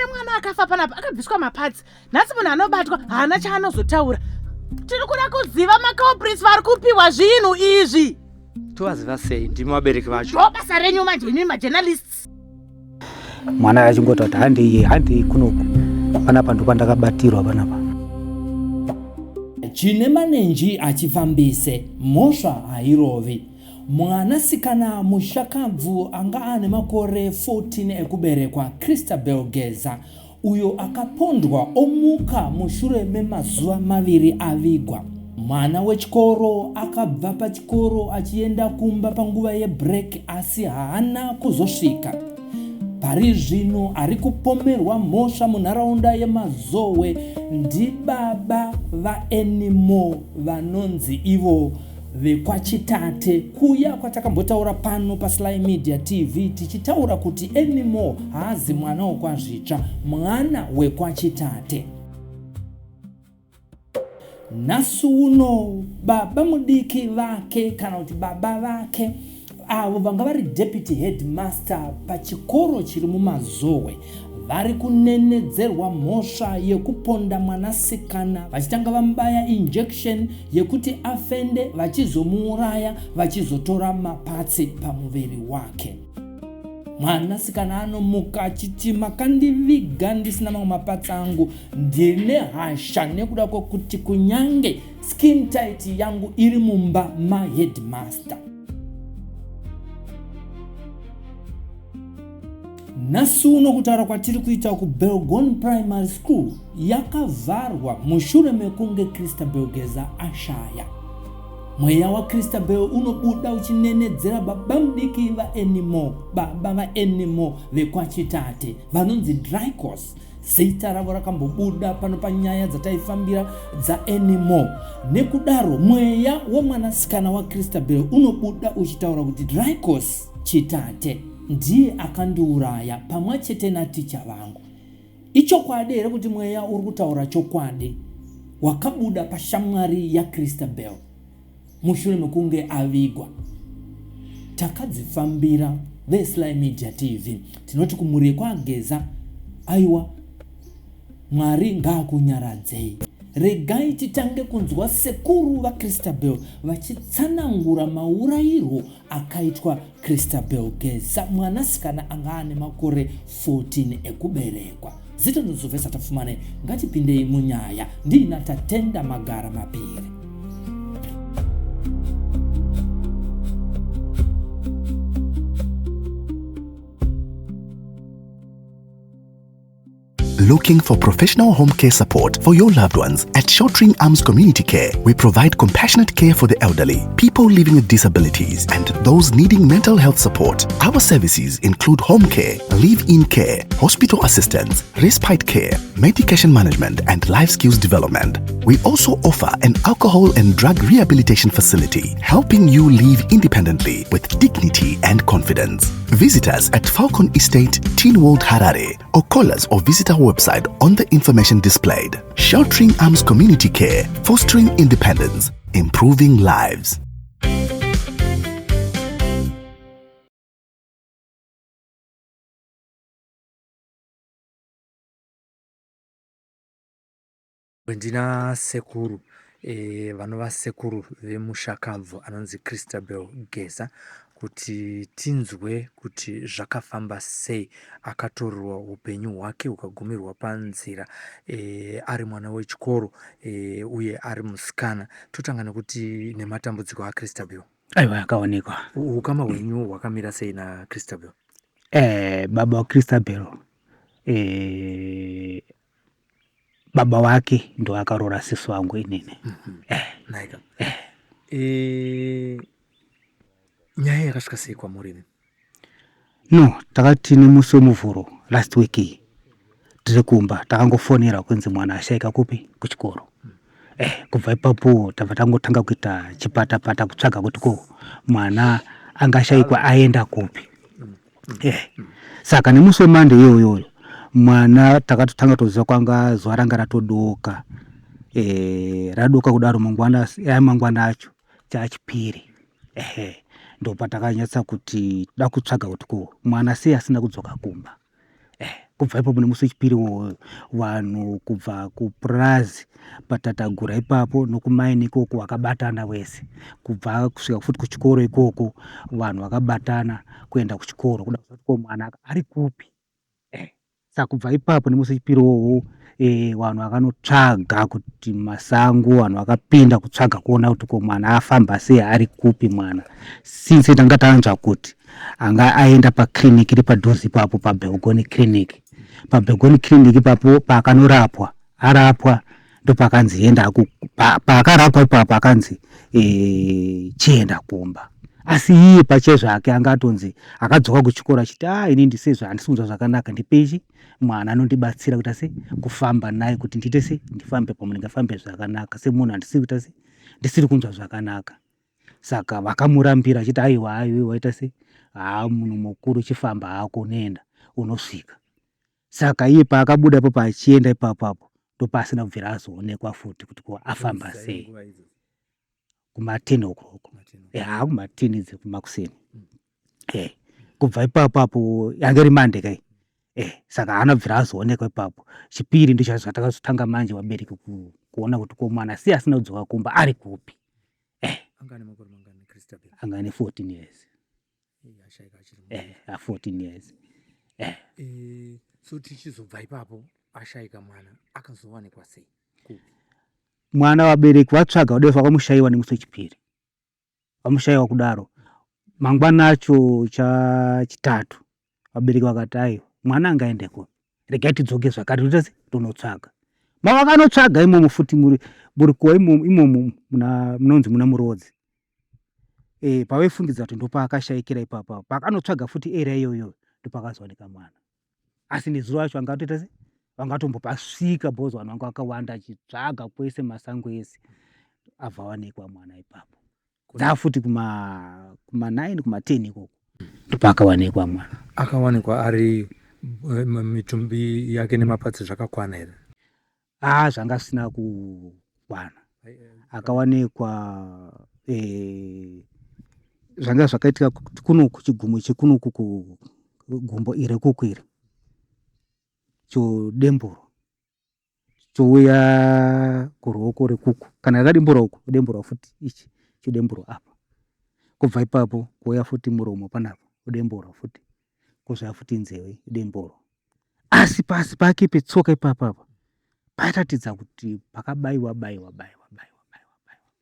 Tine mwana akafa panapa akabviswa mapatsi. Nhasi munhu anobatwa haana chaanozotaura. Tiri kuda kuziva maculprits vari kupiwa zvinhu izvi. Tovaziva sei? Ndimi vabereki vacho. Ndo basa renyu manje imi majournalists. Mwana achingoti kuti handei handei kunoku panapa ndopandakabatirwa panapa. Chine manenji achifambise, mhosva hairovi. Mwanasikana mushakabvu anga aane makore 14 ekuberekwa, Christabel Geza, uyo akapondwa omuka mushure memazuva maviri avigwa. Mwana wechikoro akabva pachikoro achienda kumba panguva yebreak asi haana kuzosvika. Pari zvino ari kupomerwa mhosva munharaunda yeMazowe ndibaba vaAnymore vanonzi ivo vekwaChitate kuya kwatakambotaura pano paSly Media TV tichitaura kuti Anymore haazi mwana wekwaZvitsva, mwana wekwaChitate. Nhasi uno baba mudiki vake kana kuti baba vake avo vanga vari deputy headmaster pachikoro chiri muMazowe vari kunenedzerwa mhosva yekuponda mwanasikana vachitanga vamubaya injection yekuti afende vachizomuuraya vachizotora mapatsi pamuviri wake. Mwanasikana anomuka achiti makandiviga ndisina mamwe mapatsi angu, ndine hasha nekuda kwekuti kunyange skin tight yangu iri mumba maheadmaster. Nhasi uno kutaura kwatiri kuita kuBelgon Primary School yakavharwa mushure mekunge Christabel Geza ashaya. Mweya waChristabel unobuda uchinenedzera babamudiki vaAnymore, baba vaAnymore vekwaChitate vanonzi Dricos. Zita ravo rakambobuda pano panyaya dzataifambira dzaAnymore. Nekudaro mweya wemwanasikana waChristabel unobuda uchitaura kuti Dricos Chitate ndiye akandiuraya pamwe chete naticha vangu. Ichokwadi here kuti mweya uri kutaura chokwadi wakabuda pashamwari yaChristabel mushure mekunge avigwa? Takadzifambira veSly Media TV tinoti kumhuri yekwaGeza aiwa Mwari ngaakunyaradzei. Regai titange kunzwa sekuru vaChristabel vachitsanangura maurayirwo akaitwa Christabel Geza, mwanasikana anga ane makore 14 ekuberekwa. Zita ndinozovesa Tapfumane, ngatipindei munyaya. Ndiina Tatenda Magara Mapiri. Looking for professional home care support for your loved ones? At Sheltering Arms Community Care, we provide compassionate care for the elderly, people living with disabilities, and those needing mental health support. Our services include home care, live-in care, hospital assistance, respite care, medication management, and life skills development. We also offer an alcohol and drug rehabilitation facility, helping you live independently with dignity and confidence. Visit us at Falcon Estate, Teen World Harare, or call us or visit our website on the information displayed. Sheltering Arms Community Care, fostering independence, improving lives. Ndina sekuru e, vanova sekuru vemushakabvu anonzi Christabel Geza kuti tinzwe kuti zvakafamba sei akatorerwa upenyu hwake hukagumirwa panzira e, ari mwana wechikoro e, uye ari musikana. Totanga nekuti nematambudziko aChristabel. Aiwa akaonekwa. Ukama hwenyu hwakamira sei naChristabel? Eh, baba waChristabel eh, baba wake ndo akaroora sisi wangu inini. Mm -hmm. Eh. Naika. Eh. E, nyaya yakasvika sei kwamuri? No, takati nemusi wemuvhuro last week iyi tiri kumba takangofonera kunzi mwana ashaika kupi kuchikoro. Eh, kubva ipapo tabva tangotanga kuita chipatapata kutsvaga kuti ko mwana angashaikwa aenda kupi. Eh, saka nemusi wemande iyoyoyo mwana takatotanga toziva kwanga zuva ranga ratodoka eh, radoka kudaro mangwana mangwana acho chachipiri ehe ndopatakanyatsa kuti da kutsvaga kuti ko mwana sei asina kudzoka kumba eh. Kubva ipapo nemusi wechipiri vanhu kubva kupurazi paTatagura ipapo nokumaini ikoko vakabatana wese kubva kusvika futi kuchikoro ikoko vanhu vakabatana kuenda kuchikoro kuda kuziva kuti ko mwana ari kupi. Saka kubva ipapo nemusi wechipiri iwowo vanhu vakanotsvaga kuti mumasango vanhu vakapinda kutsvaga kuona kuti ko mwana afamba sei ari kupi mwana since tanga tanzwa kuti anga aenda paclinic iri padhuze ipapo pabelgoni clinic pabelgoni clinic ipapo paakanorapwa arapwa ndopakanzi enda paakarapwa ipapo akanzi e, chienda kumba asi iye pachezvake anga atonzi akadzoka kuchikoro achiti a ah, ini ndisezvo handisi kunzwa zvakanaka ndipechi mwana anondibatsira kuita se kufamba naye kuti ndiite se ndifambe pamwe ndingafambe zvakanaka semunhu handisiri kuita se ndisiri kunzwa zvakanaka Saka vakamurambira achiti aiwa aiwe waita sei haa munhu mukuru chifamba hako unoenda unosvika. Saka iye paakabuda ipapo achienda ipapo apo ndopaasina kubvira azoonekwa futi kuti ko afamba sei kuma 10 o'clock haa kuma 10 idzi kumakuseni eh kubva ipapo apo yange iri Monday kai eh saka haana kubvira azoonekwa ipapo chipiri ndicho zvatakazotanga manje vabereki kuona kuti ko mwana sei asina kudzoka kumba ari kupi eh anga ane makore mangani Christabel anga ane 14 years eh ashaika achiri eh a 14 years eh, eh so tichizobva ipapo ashaika mwana akazowanikwa sei kupi mwana vabereki vatsvaga vadai vakamushaiwa nemusi wechipiri vamushaiwa kudaro mangwana acho chachitatu vabereki vakati aiwa mwana angaende kupi regai tidzoke zvakare toita se tonotsvaga mavakanotsvaga imomo futi muri murikuwa imomo imomo muna munonzi muna murodzi e, pavaifungidza kuti ndopaakashaikira ipapa paakanotsvaga futi area iyoyo ndopakazowanika mwana asi nezuro acho anga atoita se vangatombopasvika bhozi vanhu vanga vakawanda achitsvaga kwese masango ese abva awanikwa mwana ipapo dzafuti kuma kuma 9 kuma 10 ikoko ndopakawanikwa mwana akawanikwa ari eh, mitumbi yake nemapatsi zvakakwana here ah zvanga zvisina kukwana akawanikwa eh, zvanga zvakaitika kunoku chigumwe chekunoku kugumbo iri kuku iri chodemburwa chouya kuruoko rekuku kana yakadimburwa uku odemburwa futi ichi chodemburwa apa kubva ipapo kuuya futi muromo panapa odemburwa futi kozouya futi nzeve odemburwa asi pasi pake petsoka ipapa apa pairatidza kuti pakabaiwa baiwa baiwa baiwa baiwa baiwa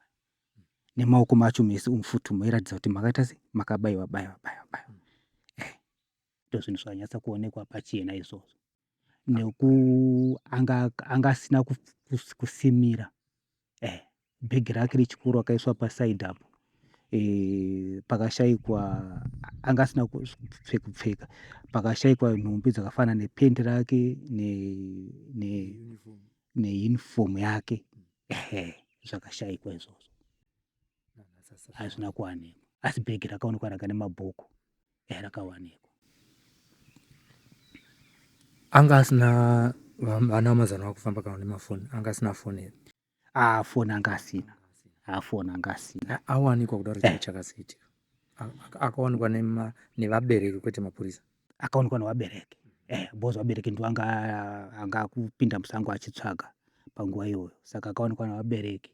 nemaoko macho mese umu futi mairatidza kuti makaita se makabaiwa baiwa baiwa baiwa eh, ndozvinhu zvakanyatsa kuonekwa pachena izvozvo neku anga anga asina kusimira eh bhegi rake rechikoro akaiswa paside apo eh, pakashaikwa anga asina kupfeka pakashaikwa nhumbi dzakafanana nependi rake neuniform ne, ne yake ehe zvakashaikwa izvozvo hazvina kuwanikwa asi bhegi rakaonekwa raka nemabhuku eh, rakawanikwa anga asina vana vamazano vakufamba kana nemafoni anga asina foni here ah, foni anga asina ah, foni anga asina awanikwa kudaro chii eh. chakazoitika akawanikwa nevabereki kwete mapurisa akawanikwa nevabereki eh, because vabereki ndiwo anga anga kupinda musango achitsvaga panguva iyoyo saka akawanikwa nevabereki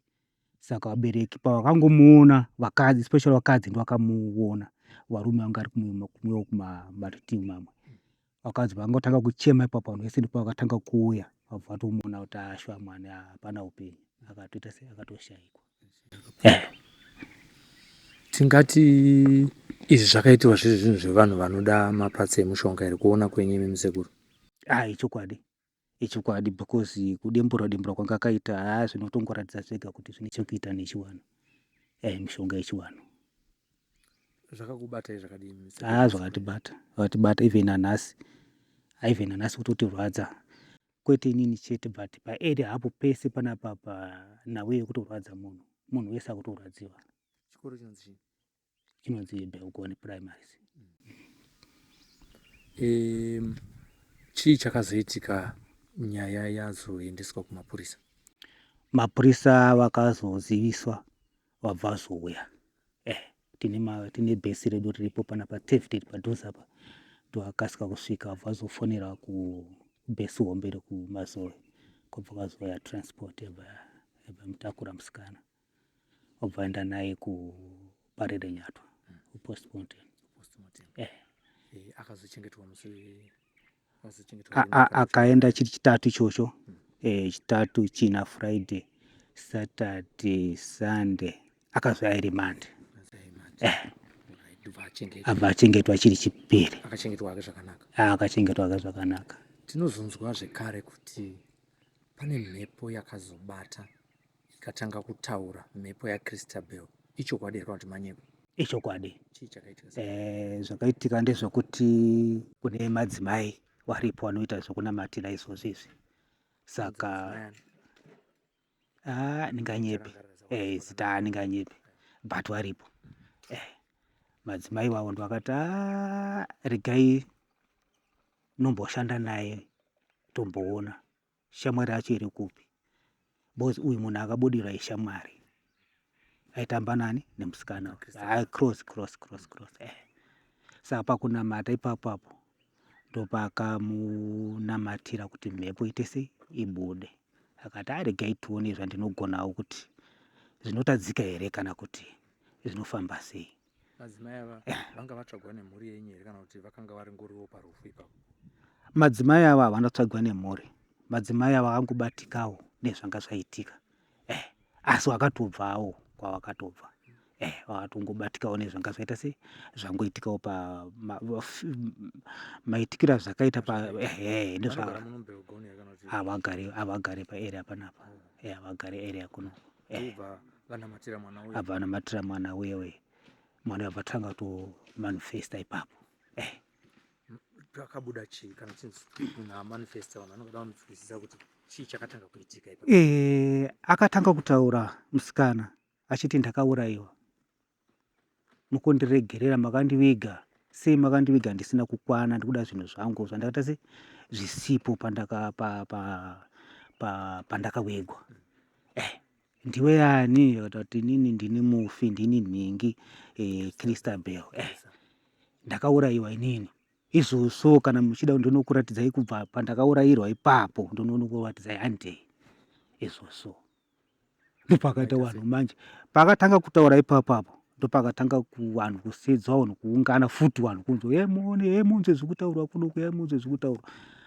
Saka vabereki pavakangomuona vakadzi especially vakadzi ndovakamuona varume vanga vari kumwewo kumarutivi mamwe vakadzi vakangotanga kuchema ipapo vanhu vese ndopavakatanga kuuya vabva vatomuona kuti ashwa mwana hapana upenyu akatoita se akatoshaikwa eh. Tingati izvi zvakaitirwa zviri zvinhu zvevanhu vanoda mapatsi emushonga here kuona kwenyu imi musekuru? Ah, ichokwadi Ichokwadi because kudembura dembura kwanga akaita haa zvinotongoratidza zvega kuti zvine chekuita nechivanhu eh, mishonga yechivanhu. Zvakakubatai zvakadini? Haa zvakatibata, zvakatibata even nanhasi, even nanhasi kutotirwadza kwete inini chete but paarea hapo pese panapa pa nhau yekutorwadza munhu, munhu wese akutorwadziwa. Chikoro chinonzi chii? Chinonzi Belgoni Primary. Chii chakazoitika nyaya yazoendeswa kumapurisa? Mapurisa vakazoziviswa vabva vazouya. Eh, tine ma, tine bhesi redu riripo panapa tef tiri padhuze apa ndovakasika kusvika vabva vazofonera ku Kubhesi hombe iri kuMazowe kwobva kwazouya transport yabva yamutakura musikana obva aenda naye kuParirenyatwa kupostmortem. Eh. Eh, akazochengetwa musi akaenda chiri chitatu ichocho hmm. eh, chitatu china Friday, Saturday, Sunday akazouya iri Monday eh. Abva achengetwa chiri chipiri. Akachengetwa hake zvakanaka. Ah, akachengetwa hake zvakanaka. Tinozonzwa zvekare kuti pane mhepo yakazobata ikatanga kutaura, mhepo yaChristabel. Ichokwadi here kana kuti manyepo? Ichokwadi. Chii chakaitika? Eh, zvakaitika ndezvekuti kune madzimai waripo wanoita zvekunamatira izvozvo izvi saka Ah, ndinganyepe eh, zita handinganyepe but waripo eh, madzimai wavo ndovakati ah, regai nomboshanda naye tomboona shamwari yacho iri kupi because uyu munhu akabudirwa ishamwari aitamba nani nemusikana ah, cross cross cross cross eh. Saka pakunamata ipapo apo ndopakamunamatira kuti mhepo ite sei ibude. Akati aregai tione zvandinogonawo kuti zvinotadzika here kana kuti zvinofamba sei. Madzimai ava vanga vatsvagwa nemhuri yenyu here kana kuti vakanga vari ngoriwo parufu ipapo? Madzimai ava havana kutsvagwa nemhuri. Madzimai ava vakangobatikawo nezvanga zvaitika. Eh, asi wakatobvawo kwawakatobva. Eh, wakatongobatikawo nezvanga zvaita sei zvangoitikawo pa maitikiro azvakaita pa ehe ndozva havagari havagari paarea panapa. Oh. Eh, havagari area kuno. Eh. Vanamatira mwana uye. Abva anamatira mwana uye uye. Mwana uye abva atanga kutomanifesta ipapo. Eh. Pakabuda chii kana chinzi munhu amanifesta vanhu vanoda kunzwisisa kuti chii chakatanga kuitika ipapo? Eh, akatanga kutaura musikana achiti ndakaurayiwa mukundiregerera makandiviga sei makandiviga ndisina kukwana ndikuda zvinhu zvangu zvandakaita se zvisipo pandaka pa, pa, pa, pandakawegwa eh, ndiwe ani akati inini ndini mufi ndini nhingi eh, Christabel eh, ndakaurayiwa inini izvozvo kana muchida ndinokuratidzai kubva pandakaurayirwa ipapo ndinonokuratidzai handei izvozvo ndopakaita vanhu manje pakatanga kutaura ipapo apo ndopakatanga vanhu kusedzwa vanhu kuungana futi vanhu kunzwa ye muone ye munzwe zvekutaurwa kuno kuya munzwe zvekutaurwa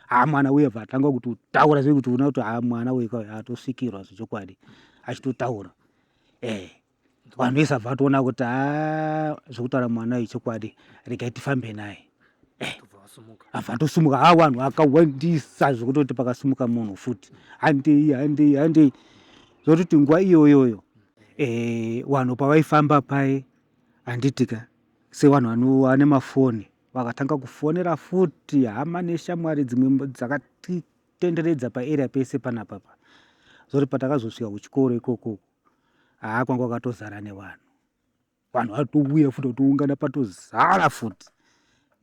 ha mwana uye bva atanga kuti taura zvekuti una kuti ha mwana uye atosvikirwa zvechokwadi achitotaura eh vanhu vese abva atoona kuti ha zvekutaura mwana uyu chokwadi regai tifambe naye eh, abva atosumuka ha vanhu akawandisa zvekutoti pakasumuka munhu futi handei handei handei zvototi nguva iyoyoyo eh, vanhu pavaifamba paye handitika sevanhu vane mafoni vakatanga kufonera futi hama neshamwari dzimwe dzakatitenderedza paarea pese panapapa zoti patakazosvika kuchikoro ikoko haa kwanga kwakatozara nevanhu vanhu vatouya futi vatoungana patozara futi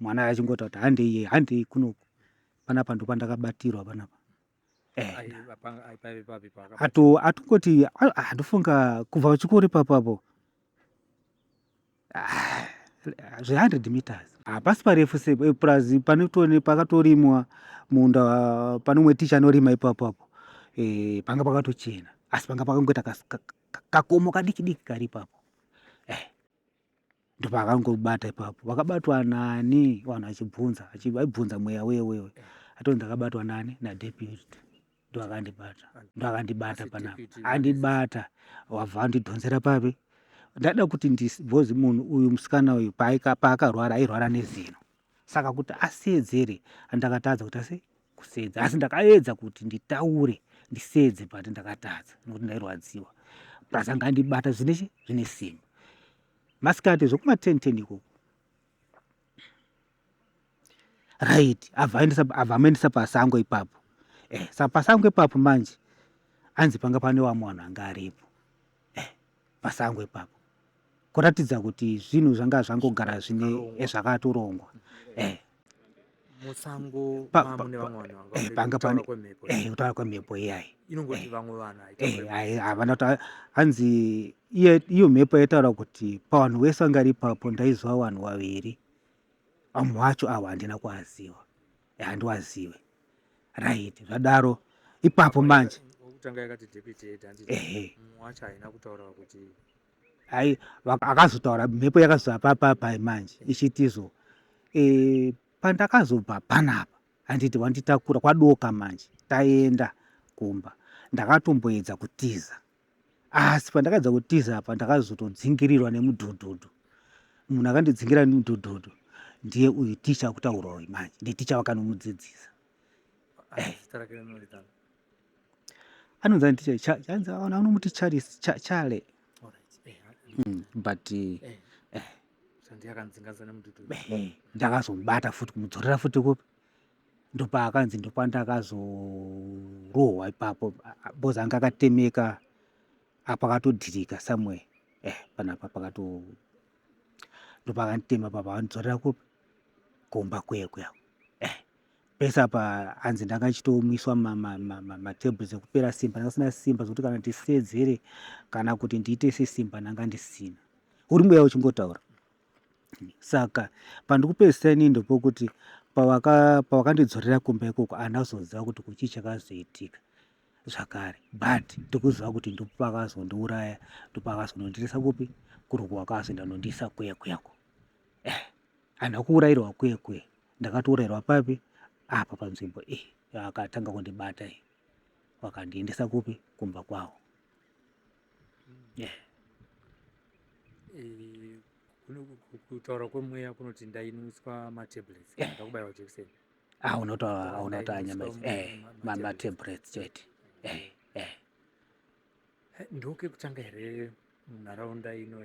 mwana achingoita kuti handei handei kunoku panapa ndopandakabatirwa panapa eh. Atongoti handifunga kubva kuchikoro ipapapo ah, zve 100 meters hapasi parefu se eh, plus panotone pakatorimwa munda pane umwe ticha anorima ipapo apo eh, panga pakatochena asi panga pakangoita kakomo kadiki diki kari ipapo eh, ndopakangobata ipapo vakabatwa nani vanhu vachibvunza vaibvunza mweya uye uye atonzi akabatwa nani nadeputy ndoakandibata ndoakandibata panapa andibata wabva andidhonzera papi ndada kuti because munhu uyu musikana uyu paakarwara airwara nezino saka kuti aseedzere andakatadza kuti ase kuseedza asi ndakaedza kuti nditaure ndiseedze but ndakatadza nokuti ndairwadziwa plus anga andibata zvine zvine simba masikati zvekuma 10 10 ikoko right abva aendesa abva amuendesa pasango ipapo eh saka pasango ipapo manje anzi panga pane vamwe vanhu anga aripo eh pasango ipapo kuratidza kuti zvinhu zvanga zvangogara zvine eh, zvakatorongwa eh musango mune vamwe vanhu vanga eh, panga pane eh kutaura kwemhepo iyayi inongoti eh, vamwe vanhu eh havana kuti hanzi iye iyo mhepo yaitaura kuti pavanhu vese vanga ri ipapo ndaiziva vanhu vaviri vamwe vacho avo handina kuaziva eh, handiwazive. Right, zvadaro ipapo manje kutanga yakati deputy head handiti ehe wacho haina kutaura kuti ai akazotaura mhepo yakazobva papapai manje ichitizo e, pandakazobva panapa handiti wanditakura kwadoka manje taenda kumba ndakatomboedza kutiza asi pandakaedza kutiza apa ndakazotodzingirirwa nemudhudhudhu munhu akandidzingira nemudhudhudhu ndiye uyu ticha akutaurwa uyu manje nditicha vakanomudzidzisa eh. anonzi ani ticha anzi anomuti Charles Chale eh, but eh, eh. Ndakazomubata futi kumudzorera futi kupi ndopaakanzi ndopandakazorohwa ipapo because anga akatemeka apa akatodhirika somewhere eh panapa pakato ndopakanditema papa akandidzorera kupi kumba kuye kuya eh pese apa hanzi ndanga ndichitomwiswa matablets ekupera simba ndanga sina simba zvekuti kana ndisedzere kana kuti ndiite sesimba ndanga ndisina uri mweya uchingotaura Saka pandikupedzisa inini ndopokuti pawakandidzorera kumba ikoko andazoziva kuti kuchii chakazoitika zvakare but ndikuziva kuti ndopakazondiuraya ndopakazonondirisa kupi kuri kwakazoenda nondiisa kuye kuyako eh, handina kuurayirwa kuye kuye ndakatourayirwa papi apa panzvimbo iyi akatanga kundibata iyi wakandiendesa kupi kumba kwawo yeah. Eh, kutaura kwemweya kunoti ndainwiswa matablets eh. ndakubaiwa jekiseni ah, unotoa nyama eh, matablets chete eh, eh. Ndokekutanga here munharaunda ino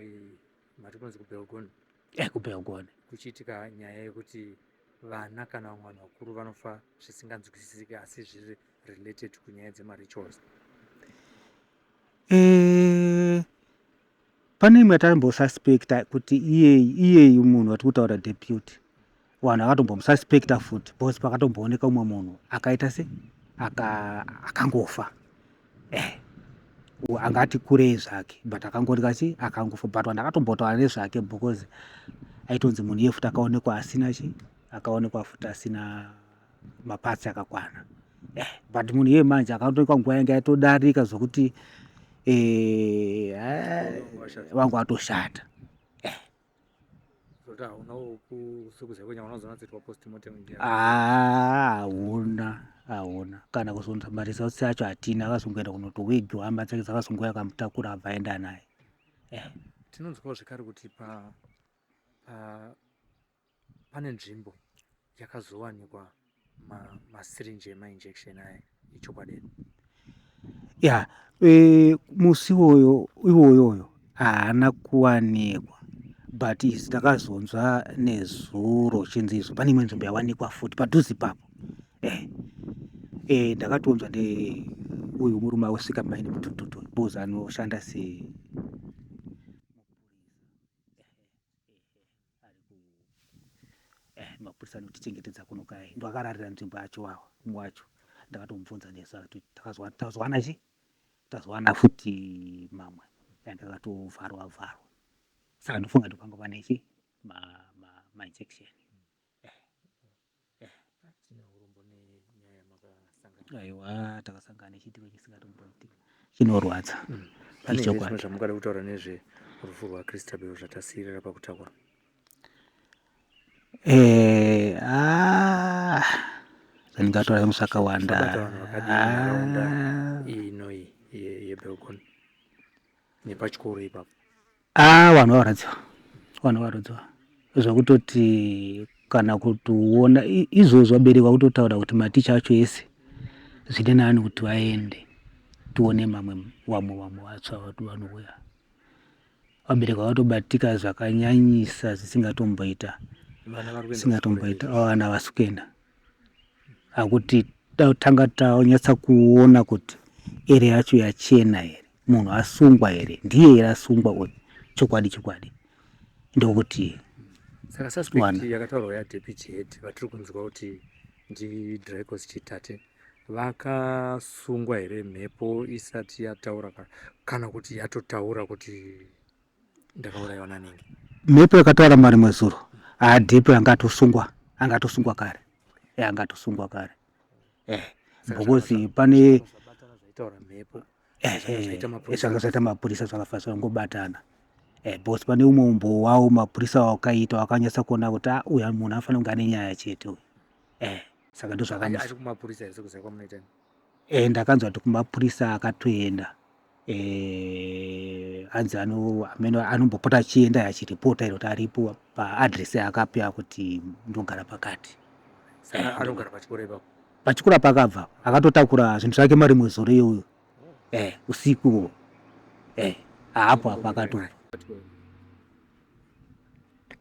mati kunzi kubelgoni eh, kubelgoni kuchiitika nyaya yekuti vana kana vamwe vanhu vakuru vanofa zvisinganzwisisiki asi zviri related kunyaya dzemarituals Eh, pane imwe yataimbosuspecta kuti iyeyi iyeyi munhu wati kutaura deputy vanhu vakatombomususpecta futi because pakatombooneka umwe munhu akaita se akangofa eh, angati kurei zvake but akangooneka chi akangofa but vanhu akatombotaura nezvake because aitonzi munhu iye futi akaonekwa asina chi akaonekwa futi asina maparts akakwana eh, but munhu iye manje akatoikwa nguva yange yatodarika zvokuti eh, eh, vangu atoshata eh. Ah, hauna hauna kana kuzonza maresults acho hatina akazongoenda kunotowigwa hama dzake dzakazongouya akamutakura abva aenda naye eh. Tinonzwawo zvekare kuti pa, pa pane nzvimbo yakazowanikwa masirinji ma emainjection aya ichokwadi here? Ya e, musi iwoyo iwoyoyo haana kuwanikwa but izi takazonzwa nezuro chinzi izvo pane imwe nzvimbo yawanikwa futi padhuze ipapo eh, eh, ndakatonzwa ne uyu murume ausvika maini mutututu because anoshanda se eh, mapurisa anotichengetedza kuno kai ndoakararira nzvimbo yacho wawa umwe wacho ndakatomubvunza nesu akati tazwana chi tazwana futi mamwe and akatovharwa vharwa saka ndofunga ndopanga pane chi mainjection ma, ma Tine urombo nenyaya yamakasangana. Aiwa, takasangana nechiitiko chisingatomboitika chinorwadza. Mm. Pane here zvimwe zvamungada kutaura nezve rufu rwaChristabel zvatasiirira pakutakwa? Eh, ah, zvandingataura zvangu zvakawanda. Zvabata vanhu vakadii munharaunda ah. ino iyi yeBelgoni nepachikoro ipapo? Ah, vanhu varwadziwa, vanhu varwadziwa zvekutoti kana kutoona izvozvo vabereki vakutotaura kuti maticha acho ese zvine nani kuti vaende tione mamwe vamwe vamwe vatsva vanouya. Vabereki vakatobatika zvakanyanyisa zvisingatomboita zvisingatomboita vana havasi kuenda akuti tanga tanyatsa kuona kuti ere yacho yachena here munhu asungwa here ndiye here asungwa uyu chokwadi chokwadi ndokuti saka suspect yakataurwa yadeputy head vatiri kunzwa kuti ndidracos chitate vakasungwa here mhepo isati yataura kana kuti yatotaura kuti ndakauraiwa naningi mhepo yakataura marimwe zuro adepo anga atosungwa anga atosungwa kare anga atosungwa kare eh. Because pane zvaitaura mhepo zvanga zvaita mapurisa zvakafa zvangobatana eh, because pane umwe umbowo wawo mapurisa wakaita wakanyatsa kuona kuti ah, uyu munhu anofanira kunge ane nyaya chete uyu eh, saka ndozvakanyatsa kumapurisa here sekuziva kwamunoita eh, ndakanzwa kuti kumapurisa akatoenda eh, hanzi amene anombopota achienda achiripota iro kuti aripo paadresi yaakapiwa kuti ndogara pakati. Saka anogara pachikoro ipapo? Pachikoro apa akabva akatotakura zvinhu zvake marimwe zoro iyoyo eh, usiku eh, haapo apa akatobva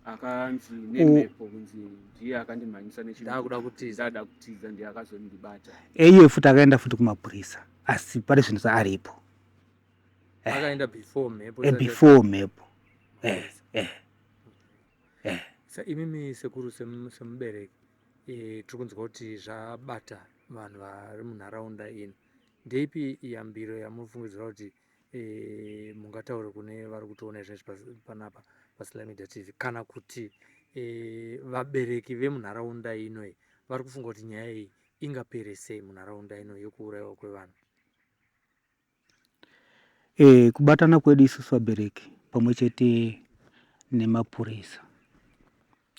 akanzi nemhepo kunzi ndiye akandimhanyisa nechindaakuda kutiza ada kutiza ndiye akazondibata iye futi akaenda futi kumapurisa asi pari zvinhu zvaaripo eh. akaenda before mhepo eh, before mhepo eh, eh. Eh. Sa imimi sekuru semubereki eh, tiri kunzwa kuti zvabata vanhu vari munharaunda ino ndeipi yambiro yamunofungidzira kuti e, mungataure kune vari kutiona izvezvi panapa paSly Media TV kana kuti e, vabereki vemunharaunda ino vari kufunga kuti nyaya iyi ingapere sei munharaunda ino yekuurayiwa kwevanhu? E, kubatana kwedu isusu vabereki pamwe chete nemapurisa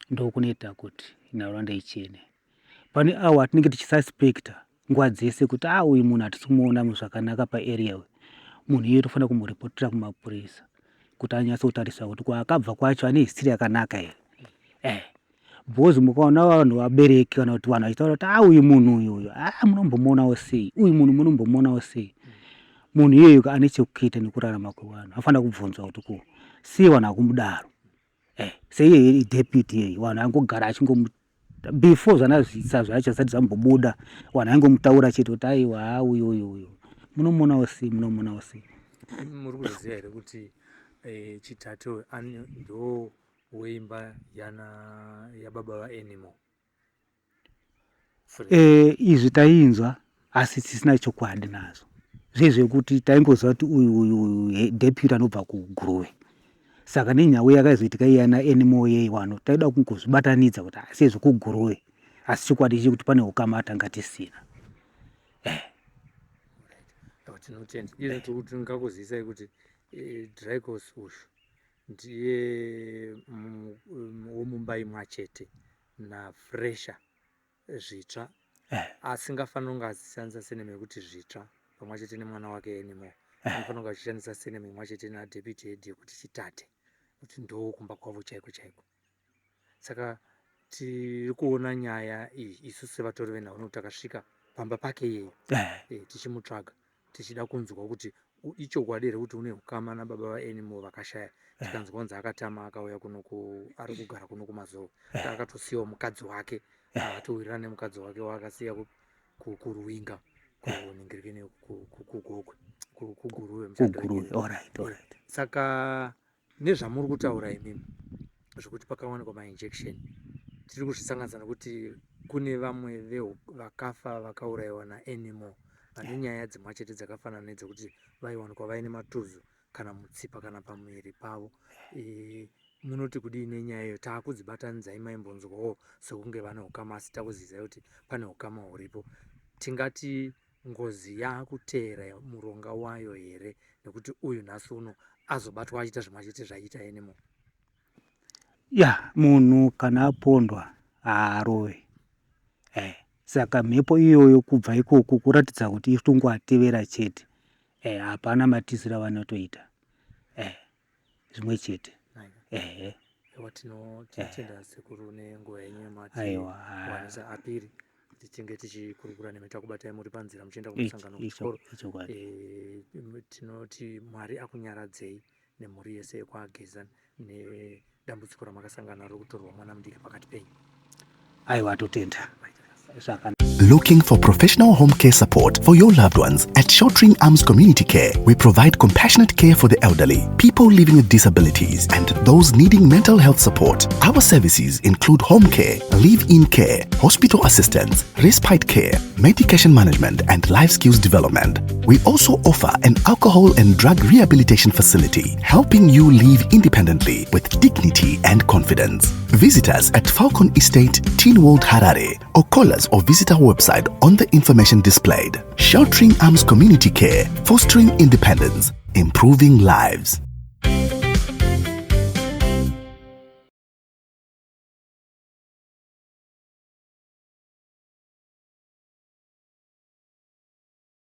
ndokunoita kuti nharaunda ichene. Pane awo atinenge tichisuspecta nguva dzese kuti a ah, uyu munhu hatisi kumuona zvakanaka paarea uyu, munhu iye tofanira kumuripotera kumapurisa kuti anyatsotarisa kuti kwaakabva kwacho ane history yakanaka here eh because mukaona vanhu vabereki kana kuti vanhu vachitaura kuti a ah, uyu munhu uyu uyu a ah, munombomuonawo sei uyu munhu munombomuonawo sei munhu iyeyu ane chekuita nekurarama kwevanhu anofanira kubvunzwa kuti ko sei vanhu akumudaro eh, seiye deputy iyeyi vanhu angogara achingomu before zvana zvitsa zvacho zvisati zvambobuda vanhu aingomutaura chete kuti aiwa ha uyu uyu uyu munomuonawo sei munomuonawo sei muri kuzviziva here kuti eh, chitatu ndo weimba yana yababa vaanymore Eh, izvi tainzwa asi tisina chokwadi nazvo zvezvekuti taingoziva kuti uyu uyu uyu deputy anobva kuguruve saka nenhau yakaizoitika iyana anymore yei wano taida kungozvibatanidza kuti asi izvi kuguruve asi chokwadi chekuti pane ukama tanga tisina eh. Tinotenda izvo tingakuzivisai kuti eh, Dracos uyu ndiye womumba imwachete naFresher Zvitsva eh. asingafaniri kunge achishandisa seneme yekuti Zvitsva pamwe chete nemwana wake Anymore eh. anofanira kunge achishandisa seneme imwe chete nadeputy head yekuti Chitate kuti ndo kumba kwavo chaiko chaiko saka tiri kuona nyaya iyi isu sevatori venhau nekuti takasvika pamba pake iyeyo eh. eh, tichimutsvaga tichida kunzwa kuti ichokwadi here kuti une ukama nababa vaAnymore vakashaya eh. tikanzwa kunzi akatama akauya kuno ari kugara kuno kumazowe eh. akatosiyawo mukadzi wake eh. akatowirirana nemukadzi wake waakasiya kuruwinga kuningirikene kugokwe kuguruve saka Nezvamuri kutaura imimi zvekuti pakawanikwa mainjection tiri kuzvisanganisa nekuti kune vamwe vakafa vakaurayiwa naAnymore vane nyaya dzimwachete dzakafanana nedzekuti vaiwanikwa vaine matuzu kana mutsipa kana pamuviri pavo. E, munoti kudii nenyaya iyo? Taakudzibatanidzai maimbonzwawo sekunge vane ukama asi takuzivizai kuti pane ukama huripo. Tingati Ngozi yakuteera muronga wayo here nekuti uyu nhasi uno azobatwa achiita zvimwachete zvaiita Anymore. Ya munhu kana apondwa haarove eh, saka mhepo iyoyo kubva ikoko kuratidza kuti iri kungoatevera chete eh, hapana matiziro avanotoita eh, zvimwe chete ehe tinotenda eh. sekuru nenguva yenyu yamatiwanisa apiri kuti tinge tichikurukura nemi takubatai muri panzira muchienda kumusangano kuchikoro eh, tinoti mwari akunyaradzei nemhuri yese yekwaGeza nedambudziko ramakasangana naro rekutorwa mwana mudiki pakati penyu aiwa totenda zvakanaka Looking for professional home care support for your loved ones? At Sheltering Arms Community Care, we provide compassionate care for the elderly, people living with disabilities, and those needing mental health support. Our services include home care, live-in care, hospital assistance, respite care, medication management, and life skills development. We also offer an alcohol and drug rehabilitation facility, helping you live independently with dignity and confidence. Visit us at Falcon Estate, Teen World Harare, or call us or visit our website on the information displayed. Sheltering Arms Community Care, fostering independence, improving lives.